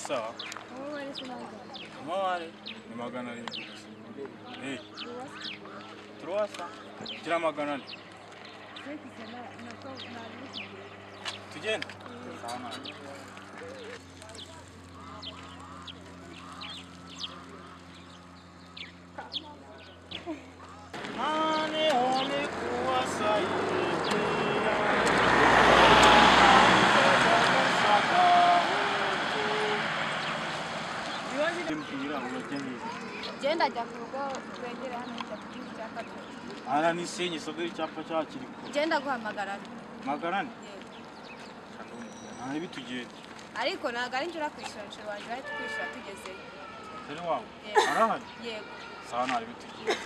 Sawa. Amabare ni 700 gusa. Turwasa gira 400. Tugende. Sawa nawe. Mane home kuwasaidia. Genda jya ku rugo wegere hano icyapa cy'icyapa. Ara nisenye isoko y'icyapa cyakiri kure. Genda guhamagara. 400? Nta bitugenda. Ariko ntabwo ari njye kwishyura nshuro wanjye bari tukwishyura tugezeyo. Turi wawe? Arahari? Yego. Sawa nta bitugenda.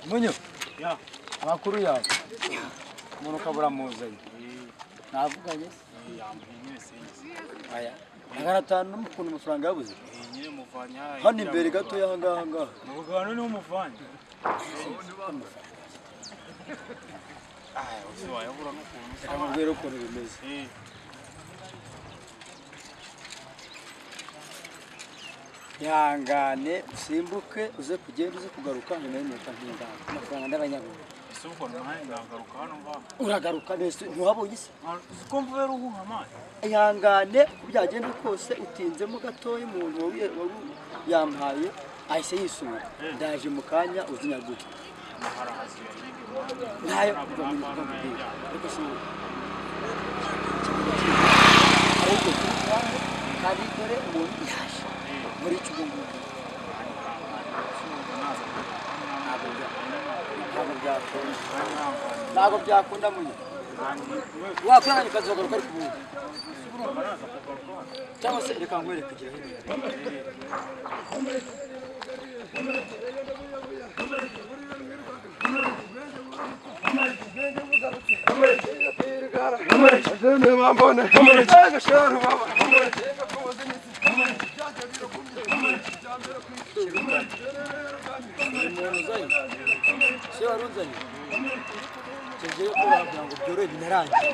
Munyo. Ya. Amakuru yawe. Umuntu ukabura muzanye. Navuganye se? Yambaye nyine senye. Aya. 500 n'ukuntu amafaranga yabuze. Nyine muvanya. Hano imbere gato y'ahangaha ngaha. Nubwo niho muvanya. Uzi wayabura n'ukuntu. Reka mubwire ukuntu bimeze. Ihangane usimbuke uze kugenda uze kugaruka nyuma y'iminota nk'ingano. Amafaranga ndabanyabura. Ese ubwo nawe nagaruka hano mva. Uragaruka nese ntiwabonye se? Uzi ko mvuye ruhuha amazi. Ihangane uko byagenda kose utinzemo gatoya umuntu wari yampaye ahise yisubira. Ndaje mu kanya uzinyaguhe. Ntayo mbabwira ariko si wowe. Ahubwo kandi dore umuntu yaje muri icyo ngubu. Ntabwo byakunda munye. Wakwiranye ukazagaruka ariko ubundi. Cyangwa se reka nkwereke kugira hino. Umuntu uzanye se wari uzanye tugiye ko wagira ngo byorohe binarangiye.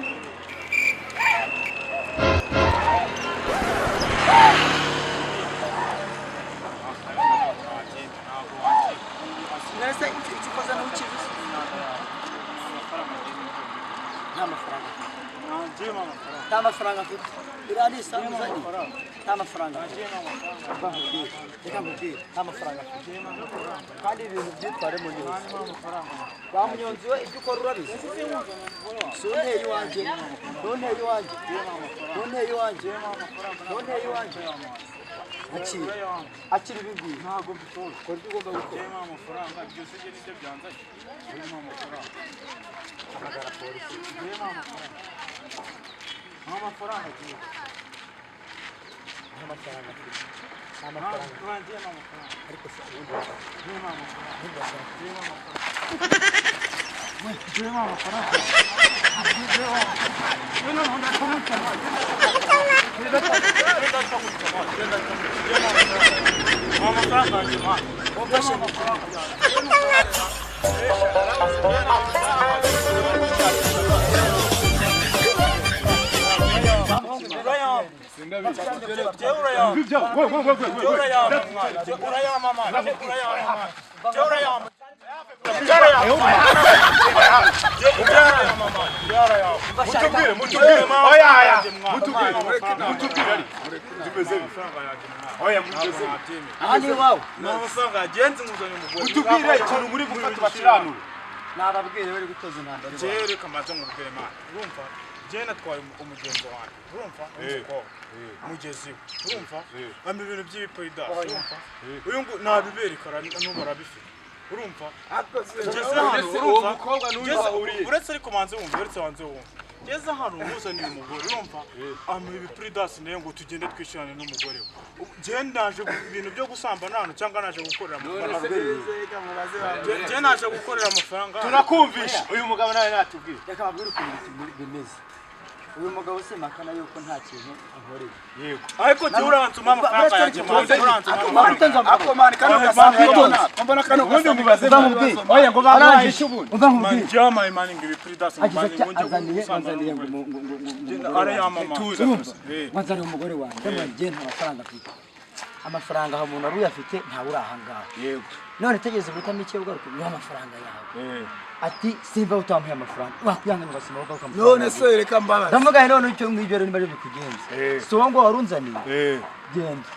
Nese icyo ukoze ntukizi. Nta mafaranga. Nta mafaranga mfite. Iriya ni isambu uzanye. Nta mafaranga mfite. Reka nkubwire. Nta mafaranga mfite. Kandi ibintu byitwaremo neza. Ba munyonzi we ibyo ukora urabizi. Si unteye iwanjye. Ntunteye iwanjye. Ntunteye iwanjye. Ntunteye iwanjye. Akira. Akira ibi ngibi. Ntabwo mbitoza. Kora ibyo ugomba gukora. Njyewe amafaranga byose njye nibyo byanzanye. Njyewe amafaranga. Hamagara polisi. Njyewe amafaranga. Nta mafaranga agiye. Nta mafaranga afite. Nta mafaranga. Njyewe amafaranga. Ariko se ubundi Njyewe amafaranga. ubundi bashaka. Njyewe amafaranga. Njyewe amafaranga. Aha ni iwawe. Utubwire ikintu muri gufata bakiranure. Nababwire bari gutoza intambara. Jewe reka mbanze nkubwire Mana. Urumva? Jewe natwaye umugenzi wanjye. Urumva? Umukobwa. Mugezi we. Urumva? Ampa ibintu by'ibipoida. Urumva? Uyu ngo nabibereka n'ubu arabifite. Urumva? Ngeze hano, urumva? Uretse ariko manze wumva, uretse manze wumva. Ngeze hano muzaniye umugore, urumva, amuha ibipuridasi nayo ngo tugende twishyurane n'umugore we. Njye naje ibintu byo gusambana hano cyangwa naje gukorera amafaranga? Njye naje gukorera amafaranga. Turakumvisha, uyu mugabo nawe natubwira. Reka babwire ukuntu bimeze. Uyu mugabo simpakana yuko nta kintu ankoreye. Yego. Ariko jya uransuma amafaranga yanjye, uransuma amafaranga. Ako man, kano gasanga mbona kano Ubundi mubaze. Uva nkubwire. Oya, ngo bamuhaye ubundi. Uva nkubwire. Njyamaye mani ngo ibipuridasi. Agize atya, azaniye anzaniye ngo ngo Arayamama. Tuza. Urumva, wanzaniye umugore wanjye, ndamubwira njye nta mafaranga mfite. Amafaranga aho umuntu wari uyafite ntawe uri aha ngaha. Yego. None tegereza iminota mike ugaruke nguhe amafaranga yawe. Ati simba utamuhaye amafaranga wakwihangana ugasima ugaruka amafaranga. None se reka mbabaze. Ndavuga nti none icyo ngibyo rero niba aribyo bikugenza, si wowe ngo wari unzaniye, genda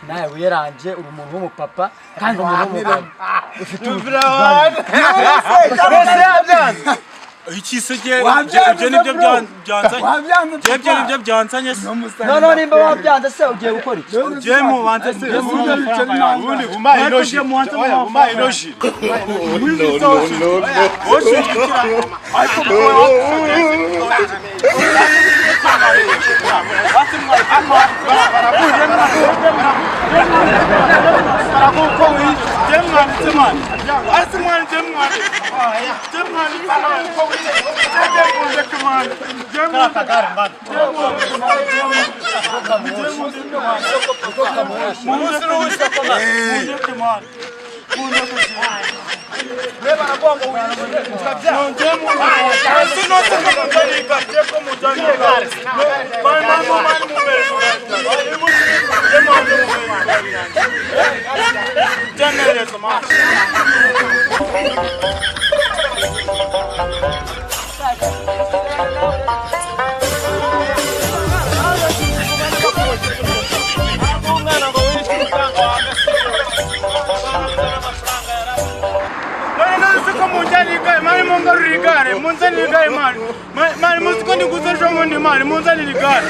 nawe wiyaranje, uri umuntu w'umupapa kandi uri umuntu w'umugabo ufite Mbese yabyanze. Iki se ibyo nibyo byanzanye? Wabyanze. Ibyo nibyo byanzanye se? Noneho nimba wabyanze se ugiye gukora iki? Njye mubanze se. Ubundi bumaye inoji. Oya, bumaye inoji. None none se ko munjyana igare mani, mungarurira igare, munzanire igare mani, mani muzi ko ndiguze ejo bundi mani, munzanire igare.